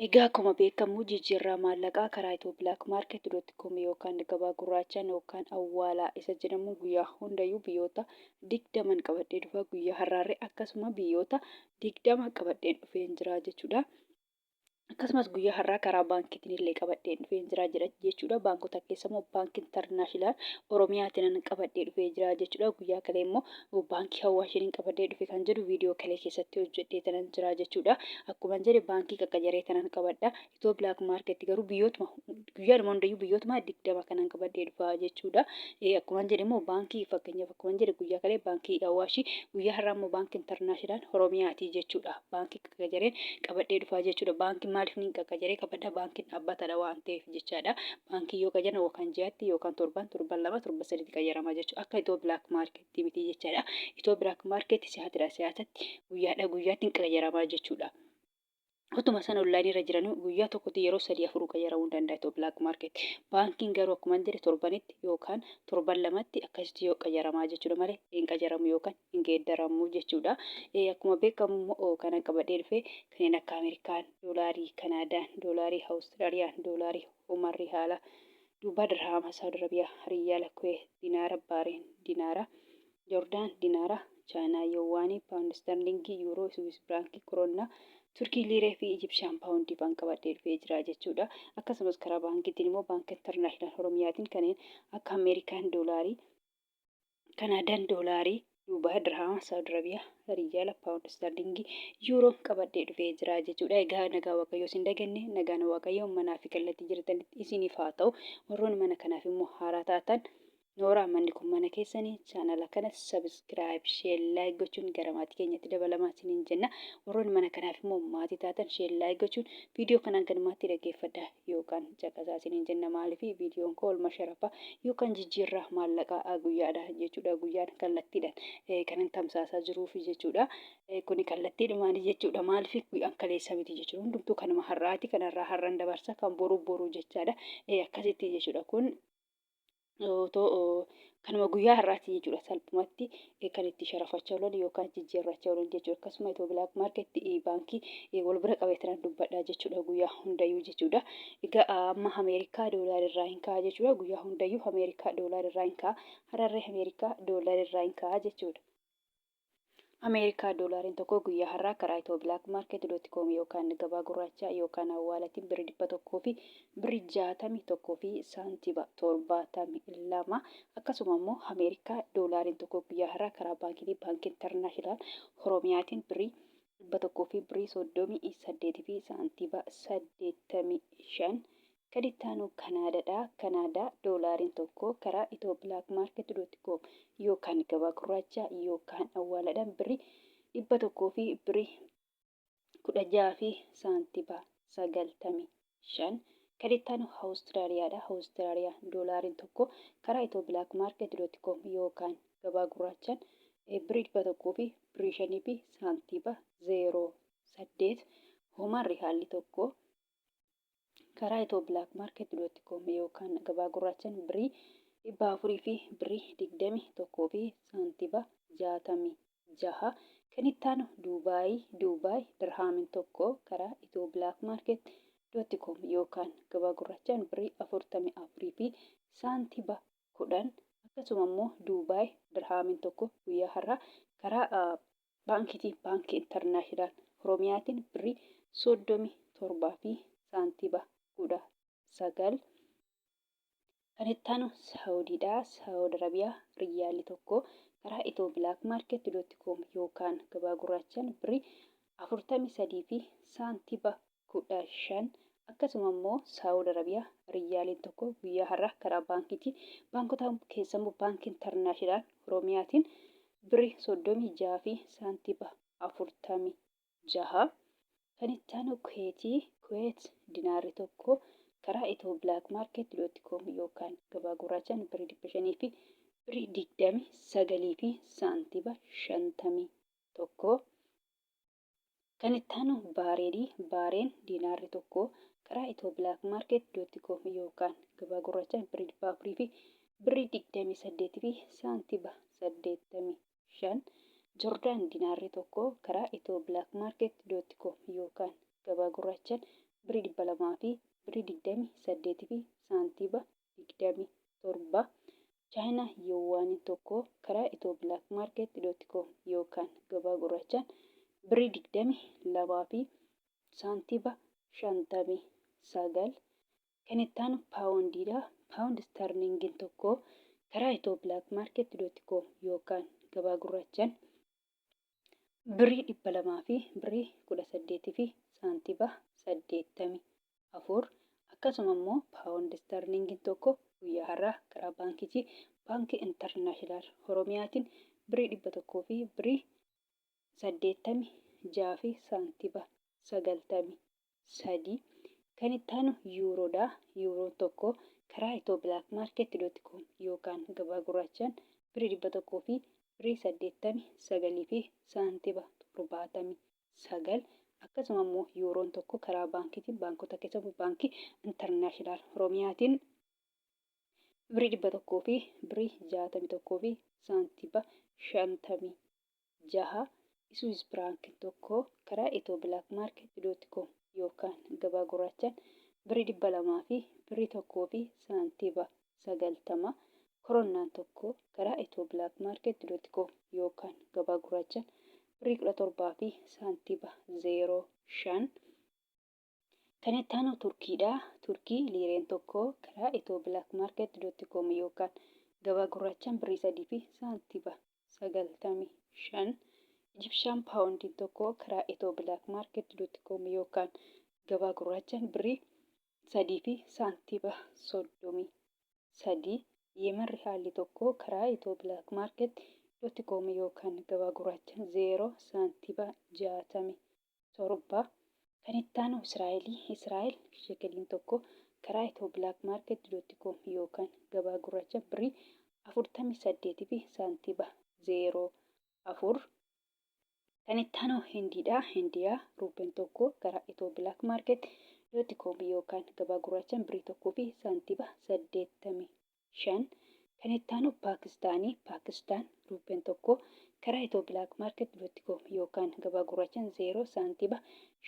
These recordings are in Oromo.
Egaa akkuma beekamu jijjiirraa maallaqaa karaa Ethio Black Market dot com yookaan gabaa gurraachaan yookaan awwaalaa isa jedhamu guyyaa hundayyuu biyyoota 20n qabadhee dhufa. Guyyaa har'aarree akkasuma biyyoota 20 qabadheen dhufeen jira jechuudha. Akkasumas guyyaa har'aa karaa baankiitiin illee qabadhee dhufeen jira jedha jechuudha. Baankota keessa immoo Baankii Intarnaashinaal Oromiyaatiin qabadhee dhufee jira jechuudha. Guyyaa kalee immoo Baankii Hawaashiin qabadhee dhufe kan jedhu viidiyoo kalee keessatti hojjedhee tanan jira jechuudha. Akkuma jedhe baankii qaqqajaree tanan qabadha. Itoo Black Market garuu biyyootuma guyyaadhuma hundayyuu biyyootuma 20 kanan qabadhee dhufa jechuudha. Akkuma jedhe immoo baankii, fakkeenyaaf akkuma jedhe guyyaa kalee Baankii Hawaashii, guyyaa har'aa immoo Baankii Intarnaashinaal Oromiyaati jechuudha. Baankii qaqqajareen qabadhee dhufaa jechuudha. Baankiin maaliif ni qaqqajaree qabadha? Baankiin dhaabbatadha waan ta'eef jechaadha. Baankii yoo qajaran yookaan ji'atti yookaan torban, torban lama, torban sadiitti qajarama jechuudha. Akka Itoo Black Market miti jechaadha. Itoo Black Market si'aatidha si'aatatti, guyyaadha guyyaatti hin qajaramaa jechuudha. Otuma isaan online irra jiranuu guyyaa tokkotti yeroo sadii afur qajaramuu danda'a Itoo Black Market. Baankiin garuu akkuma jedhe torbanitti yookaan torban lamatti akkasitti yoo qajaramaa jechuudha malee hin qajaramu yookaan hin geeddaramu jechuudha. Akkuma beekamu immoo kanan qabadhee dhufe kanneen akka Ameerikaan doolaarii, Kanaadaan doolaarii, Awustiraaliyaan doolaarii, Oman rihaala, Duubaa dirhaama, Saawud Arabiyaa riyaala, Kuweet dinaara, Baareen dinaara, Jordaan dinaara, Chaayinaa yowaanii, Paawundi Isterlingii, Yuuroo, Siwiis Firaankii, Koroonnaa, Turkii liiree fi Ijibshaan paawundii faan qabadhee dhufee jira jechuudha. Akkasumas karaa baankiitiin immoo Baankii Intarnaashinaal Oromiyaatiin kanneen akka Ameerikaan doolaarii, Kanaadaan doolaarii, Duubaay dirhaama, Saawud Arabiyaa riyaala, Paawundi Isterlingii, Yuuroon qabadhee dhufee jira jechuudha. Egaa nagaa Waaqayyoo isin daganne, nagaan Waaqayyoo manaa fi kallattii jirtanitti isiniif haa ta'u. Warroonni mana kanaaf immoo haaraa taatan, nooraa, manni kun mana keessanii, chaanala kana subscribe, share, like gochuun gara maatii keenyatti dabalamaa isiniin jenna. Warroonni mana kanaaf immoo maatii taatan, share, like gochuun viidiyoo kanaan ganumaatti dhaggeeffadhaa yookaan caqasaa isiniin jenna. Maaliif viidiyoon koo olma sharafa yookaan jijjiirraa maallaqaa guyyaadha jechuudha. Guyyaan kallattiidhaan kanan tamsaasaa jiruufi jechuudha. Kuni kallattiidhumaani jechuudha. Maaliif guyyaan kaleessa miti jechuudha. Hundumtuu kanuma har'aati. Kanarraa har'an dabarsa, kan boruu boruu jechaadha. Akkasitti jechuudha kun. Otoo kanuma guyyaa har'aati jechuudha, salphumatti kan itti sharafachaa oolan yookaan jijjiirrachaa oolan jechuudha. Akkasuma Itoo Black Market baankii wal bira qabee tanan dubbadha jechuudha guyyaa hundayyuu jechuudha. Egaa amma Ameerikaa doolaar irraa hin ka'a jechuudha. Guyyaa hundayyuu Ameerikaa doolaar irraa hin ka'a. Hararree Ameerikaa doolaar irraa hin ka'a jechuudha. Ameerikaa doolaariin tokko guyyaa har'aa karaa ethio-blackmarket.com yookaan gabaa gurraachaa yookaan awwaalatiin birrii 100 fi birrii 61 fi saantiba 72. Akkasuma immoo Ameerikaa doolaariin tokko guyyaa har'aa karaa baankiitii Baankii Intarnaashinaal Oromiyaatiin birrii 100 fi birrii 38 fi saantiba 85. Kan itti aanu Kanaadadha. Kanaadaa doolaariin tokko karaa ethio-blackmarket.com yookaan gabaa gurraacha yookaan awwaaladhaan birrii 100 fi birrii 16 fi saantiba 95. Kan itti aanu Awustiraaliyaadha. Awustiraaliyaa doolaariin tokko karaa ethio-blackmarket.com yookaan gabaa gurraachaan birrii 100 fi birrii 5 fi saantiba 08. Homaan rihaalli tokko karaa ethio-blackmarket.com yookaan gabaa gurraachaan birrii 400 fi birrii 21 fi saantiba 66. Kan itti aanu Duubaay. Duubaay dirhaamin tokko karaa ethio-blackmarket.com yookaan gabaa gurraachaan birrii 44 fi saantiba 10. Akkasuma immoo Duubaay dirhaamin tokko guyyaa har'aa karaa baankiitiin Baankii Intarnaashinaal Oromiyaatiin birrii 37 fi saantiba 19. Kan itti aanu Saawudiidha. Saawud Arabiyaa riyyaalli tokko karaa ethio-blackmarket.com yookaan gabaa gurraachaan birrii 43 fi saantiba 15. Akkasuma immoo Saawud Arabiyaa riyyaaliin tokko guyyaa har'aa karaa baankiitiin, baankota keessa immoo Baankii Intarnaashinaal Oromiyaatiin birrii 36 fi saantiba 46. Kan itti aanu Kuweetii. Kuweet dinaarri tokko karaa ethio-blackmarket.com yookaan gabaa gurraachaan birrii 500 fi birrii 29 fi saantiba 51. Kan itti aanu Baareenii. Baareen diinaarri tokko karaa ethio-blackmarket.com yookaan gabaa gurraachaan birrii 400 fi birrii 28 fi saantiba 85. Jordaan dinaarri tokko karaa ethio-blackmarket.com yookaan gabaa gurraachaan birrii 200 fi birrii 28 fi saantiiba 27. Chaayinaa Yuwaaniin tokko karaa ethioblakmarket.com yookaan gabaa gurraachaan birrii 22 fi saantiiba 59. Kan itti aanu paawondiidha. Paawundi istaarlingiin tokko karaa ethioblakmarket.com yookaan gabaa gurraachaan birrii 200 fi birrii 18 fi saantiiba 84. Akkasuma immoo paawundi istaarlingiin tokko guyyaa har'aa karaa baankichi Baankii Intarnaashinaal Oromiyaatiin birrii 100 fi birrii 86 fi saantiiba 93. Kan itti aanu yuuroodha. Yuuroon tokko karaa ethioblakmarket.com yookaan gabaa gurraachaan birrii 100 fi birrii 89 fi saantiiba 79. Akkasuma immoo yuuroon tokko karaa baankiitiin baankota keessatti Baankii Intarnaashinaal Oromiyaatiin birrii 100 fi birrii 61 fi saantiiba 56. Iswiis Firaankiin tokko karaa ethioblakmarket.com yookaan gabaa gurraachaan birrii 200 fi birrii 1 fi saantiiba 90. Koronnaan tokko karaa ethioblakmarket.com yookaan gabaa gurraachaan birrii 17 fi saantiiba 05. Kan itti aanu Turkiidha. Turkii liireen tokko karaa ethioblakmarket.com yookaan gabaa gurraachaan birrii 3 fi saantiiba 95. Ijipshaan paawundiin tokko karaa ethioblakmarket.com yookaan gabaa gurraachaan birrii 3 fi saantiiba 33. Yemen rihaalli tokko karaa ethioblakmarket.com yookaan gabaa gurraachaan 0 saantiiba 67. Kan itti aanu Israa'elii. Israa'el shekeliin tokko karaa ethioblakmarket.com yookaan gabaa gurraacha birrii 48 fi saantiiba 04. Kan itti aanu Hindiidha. Hindiyaa ruupeen tokko karaa ethioblakmarket.com yookaan gabaa gurraachaan birrii 1 fi saantiiba 85. Kan itti aanu Paakistaanii. Paakistaan ruupeen tokko karaa ethioblakmarket.com yookaan gabaa gurraachaan 0 saantiiba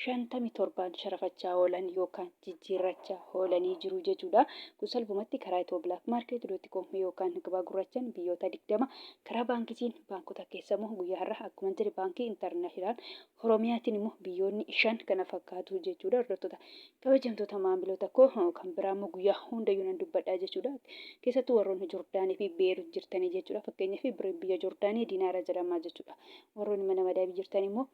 57 sharafachaa oolan yookaan jijjiirrachaa oolanii jiru jechuudha. Kun salphumatti karaa ethioblakmarket.com yookaan gabaa gurraachaan biyyoota 20 karaa baankitiin baankota keessa immoo guyyaa har'a akkuma jedhe Baankii Intarnaashinaal Oromiyaatiin immoo biyyoonni 5 kana fakkaatu jechuudha. Hordoftoota kabajamtoota maamiloota koo, kan biraa immoo guyyaa hundayyuu nan dubbadhaa jechuudha. Keessattuu warroonni Jordaanii fi Beerut jirtanii jechuudha. Fakkeenyaaf biyya Jordaanii dinaara jedhama jechuudha. Warroonni mana madaabii jirtan immoo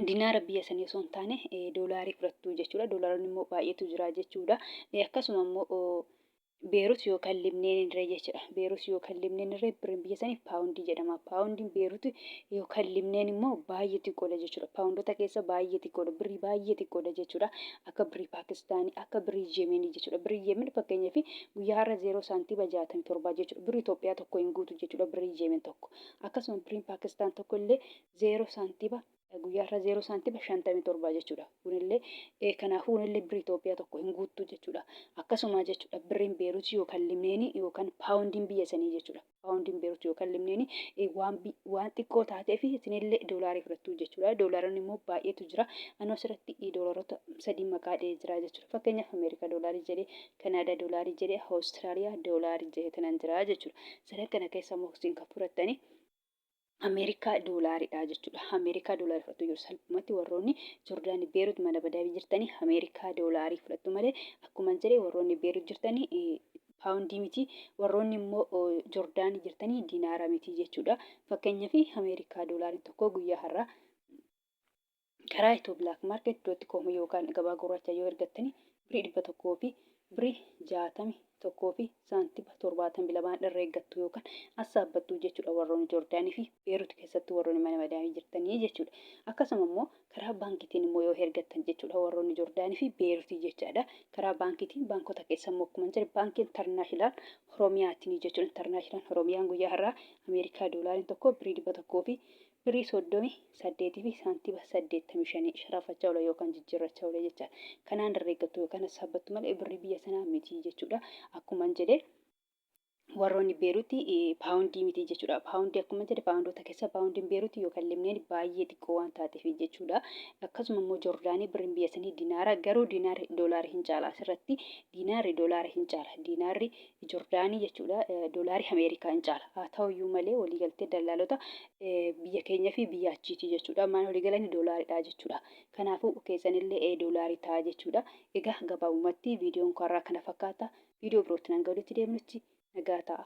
dinaara biyya sanii osoo hin taane doolaarii fudhattu jechuudha. Doolaaronni immoo baay'eetu jira jechuudha. Akkasuma immoo Beerut yookaan Libneen irree jechuudha. Beerut yookaan Libneen irree birriin biyya sanii paawundii jedhama. Paawundiin Beerut yookaan Libneen immoo baay'ee xiqqoodha jechuudha. Paawundota keessa baay'ee xiqqoodha. Birrii baay'ee xiqqoodha jechuudha. Akka birrii Paakistaanii, akka birrii Yemenii jechuudha. Birrii Yemen fakkeenyaaf guyyaa har'a 0 saantiiba 67 jechuudha. Birrii Itoophiyaa tokko hin guutu jechuudha birrii Yemen tokko. Akkasuma birriin Paakistaan tokko illee 0 saantiiba guyyaa irra 0 saantiba 57 jechuudha. Kunillee kanaafuu kunillee birrii Itoophiyaa tokko hin guuttu jechuudha. Akkasuma jechuudha birriin Beerut yookaan Libneenii yookaan paawundiin biyya sanii jechuudha. Paawundiin Beerut yookaan Libneenii waan xiqqoo taatee fi isinillee doolaarii fudhattu jechuudha. Doolaaronni immoo baay'eetu jira. Anoo asirratti doolaarota sadii maqaa dhahee jira jechuudha. Fakkeenyaaf Ameerikaa doolaarii jedhee, Kanaadaa doolaarii jedhee, Awustiraaliyaa doolaarii jedhee tanan jira jechuudha. Sadan kana keessa immoo isin kan fudhattanii Ameerikaa doolaaridha jechuudha. Ameerikaa doolaarii fudhattu jiru salphumatti warroonni Jordaanii Beerut mana badaabii jirtanii Ameerikaa doolaarii fudhattu malee, akkuma jedhe warroonni Beerut jirtanii paawundii miti, warroonni immoo Jordaanii jirtanii dinaara miti jechuudha. Fakkeenyaaf Ameerikaa doolaariin tokko guyyaa har'aa karaa ethioblakmarket.com yookaan gabaa gurraacha yoo ergattani birrii 100 fi birrii 61 fi saantiba 72 irra eeggattu yookaan assaabbattu jechuudha, warroonni Joordaanii fi Beerut keessatti warroonni mana madaamii jirtanii jechuudha. Akkasuma immoo karaa baankiitiin immoo yoo ergattan jechuudha, warroonni Joordaanii fi Beerutii jechaadha. Karaa baankiitiin baankota keessa immoo akkuma jedhe Baankii Intarnaashinaal Oromiyaatiin jechuudha. Intarnaashinaal Oromiyaan guyyaa har'aa Ameerikaa doolaariin tokko birrii 100 fi birrii 38 fi saantiba 85 sharafachaa oola yookaan jijjiirrachaa oola jechaadha. Kanaan herreeggattu yookaan sassaabbattu malee birrii biyya sanaa miti jechuudha. Akkuman jedhe Warroonni Beeruuti paawundii miti jechuudha. Paawundii akkuma jedhe paawundoota keessa paawundiin Beeruuti yookaan Libneen baay'ee xiqqoo waan taateef jechuudha. Akkasuma immoo Joordaanii birriin biyya sanii dinaara, garuu dinaarri doolaara hin caala, asirratti dinaarri doolaara hin caala. Dinaarri Joordaanii jechuudha doolaarii Ameerikaa hin caala. Haa ta'uyyuu malee waliigaltee dallaalota biyya keenya fi biyya achiiti jechuudha. Maal waliigalanii doolaaridha jechuudha. Kanaafuu keessanillee doolaarii ta'a jechuudha. Egaa gabaabumatti viidiyoon kaarraa kana fakkaata. Viidiyoo birootti hanga walitti deemnutti nagaa ta'a.